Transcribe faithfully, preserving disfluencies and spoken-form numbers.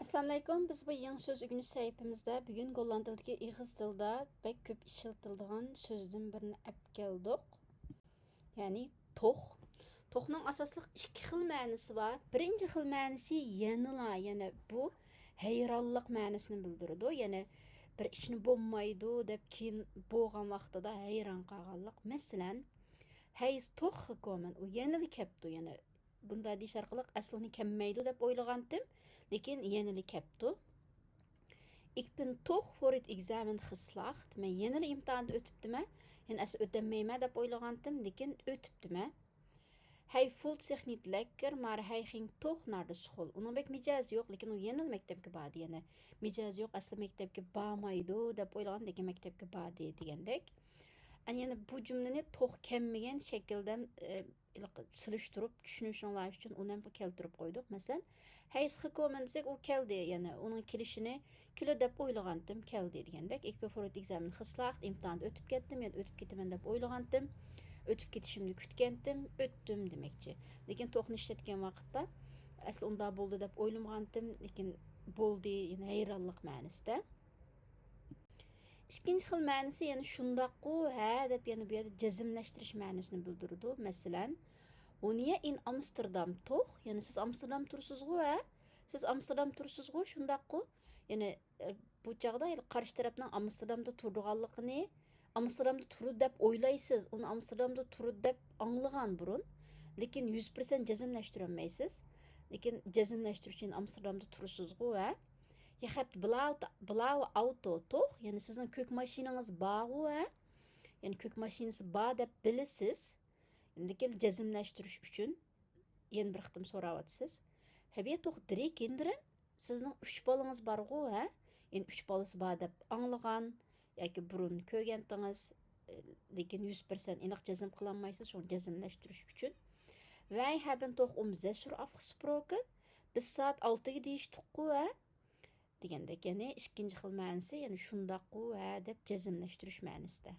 ئەسسالامۇئەلەيكۇم. بىز بۇ يېڭى سۆز ئۆگىنىش سەھىپىمىزدە بۈگۈن گوللاند تىلىدىكى ئېغىز تىلدا بەك كۆپ ئىشلىتىلىدىغان سۆزدىن بىرنى ئەپ كەلدۇق. يەنى توخ. توخنىڭ ئاساسلىق ئىككى خىل مەنىسى بار. بىرىنچى خىل مەنىسى يەنىلا، يەنە بۇ ھەيرانلىق مەنىسىنى بىلدۈرىدۇ. يەنى بىر ئىشنى بولمايدۇ دەپ كېيىن بولغان ۋاقتىدا ھەيران قالغانلىق. مەسىلەن، ھەيس توخ خىكومەن، ئۇ يەنىلا كەپتۇ. يەنى بۇنداق دېيىش ئارقىلىق ئەسلى ئۇنى كەممەيدۇ دەپ ئويلىغانتىم، لېكىن يەنىلا كەپتۇ. Ich bin doch vor het Examen geslacht. مەن يەنىلا ئىمتىھاندىن ئۆتۈپتىمەن. يەنى ئەسلى ئۆتەلمەيمەن دەپ ئويلىغانتىم، لېكىن ئۆتۈپتىمەن. Hy voelt zich niet lekker, maar hij ging toch naar de school. ئۇنىڭ بەك مىجەزى يوق، لېكىن ئۇ يەنىلا مەكتەپكە باردى. يەنە مىجەزى يوق، ئەسلى مەكتەپكە بارمايدۇ دەپ ئويلىغان، لېكىن مەكتەپكە باردى دېگەندەك. ئەنە يەنە بۇ جۈملىنى توخ كەممىگەن شەكىلدە، ئە، سېلىشتۇرۇپ چۈشىنىشىڭلار ئۈچۈن ئۇنى ھەم كەلتۈرۈپ قويدۇق. مەسىلەن، ھەيس خىكومەن دېسەك، ئۇ كەلدى، يەنى ئۇنىڭ كېلىشىنى كېلىدۇ دەپ ئويلىغانتىم، كەلدى دېگەندەك. Ich bin vor het Examen geslacht، ئىمتىھاندا ئۆتۈپ كەتتىم، يەنى ئۆتۈپ كېتىمەن دەپ ئويلىغانتىم، ئۆتۈپ كېتىشىمنى كۈتكەنتىم، ئۆتتۈم دېمەكچى. لېكىن توخنى ئىشلەتكەن ۋاقىتتا ئەسلى ئۇنداق بولدى دەپ ئويلىمىغانتىم، لېكىن بولدى، يەنى ھەيرانلىق مەنىسىدە. ئىككىنچى خىل مەنىسى يەنە شۇنداققۇ، ھە دەپ يەنە بۇ يەردە جەزملەشتۈرۈش مەنىسىنى بىلدۈرىدۇ. مەسىلەن، Wohnen in Amsterdam toch؟ يەنى سىز ئامستېردام تۇرسىزغۇ، ھە؟ سىز ئامستېردام تۇرسىزغۇ، شۇنداققۇ؟ يەنى، ئە، بۇ چاغدا قارشى تەرەپنىڭ ئامستېردامدا تۇرىدىغانلىقىنى، ئامستېردامدا تۇرىدۇ دەپ ئويلايسىز، ئۇنى ئامستېردامدا تۇرىدۇ دەپ ئاڭلىغان بۇرۇن، لېكىن يۈز پىرسەنت جەزملەشتۈرەلمەيسىز. لېكىن جەزملەشتۈرۈش ئۈچۈن ئامستېردامدا تۇرسىزغۇ، ھە؟ Ihr habt blaue, blaue Auto, toch؟ يەنى سىزنىڭ كۆك ماشىنىڭىز بارغۇ، ھە؟ يەنى كۆك ماشىنىسى بار دەپ بىلىسىز. لېكىن جەزملەشتۈرۈش ئۈچۈن يەنە بىر قېتىم سوراۋاتىسىز. Habt ihr doch drei Kinder؟ سىزنىڭ ئۈچ بالىڭىز بارغۇ، ھە؟ يەنى ئۈچ بالىسى بار دەپ ئاڭلىغان ياكى بۇرۇن كۆرگەنتىڭىز، لېكىن يۈز پىرسەنت ئېنىق جەزم قىلالمايسىز، شۇڭا جەزملەشتۈرۈش ئۈچۈن. Wer haben doch um sechs Uhr afgesproken؟ بىز سائەت ئالتىگە دېيىشتۇققۇ، ھە؟ دېگەندەك، يەنى ئىككىنچى خىل مەنىسى، يەنى شۇنداققۇ، ھە دەپ جەزملەشتۈرۈش مەنىسىدە.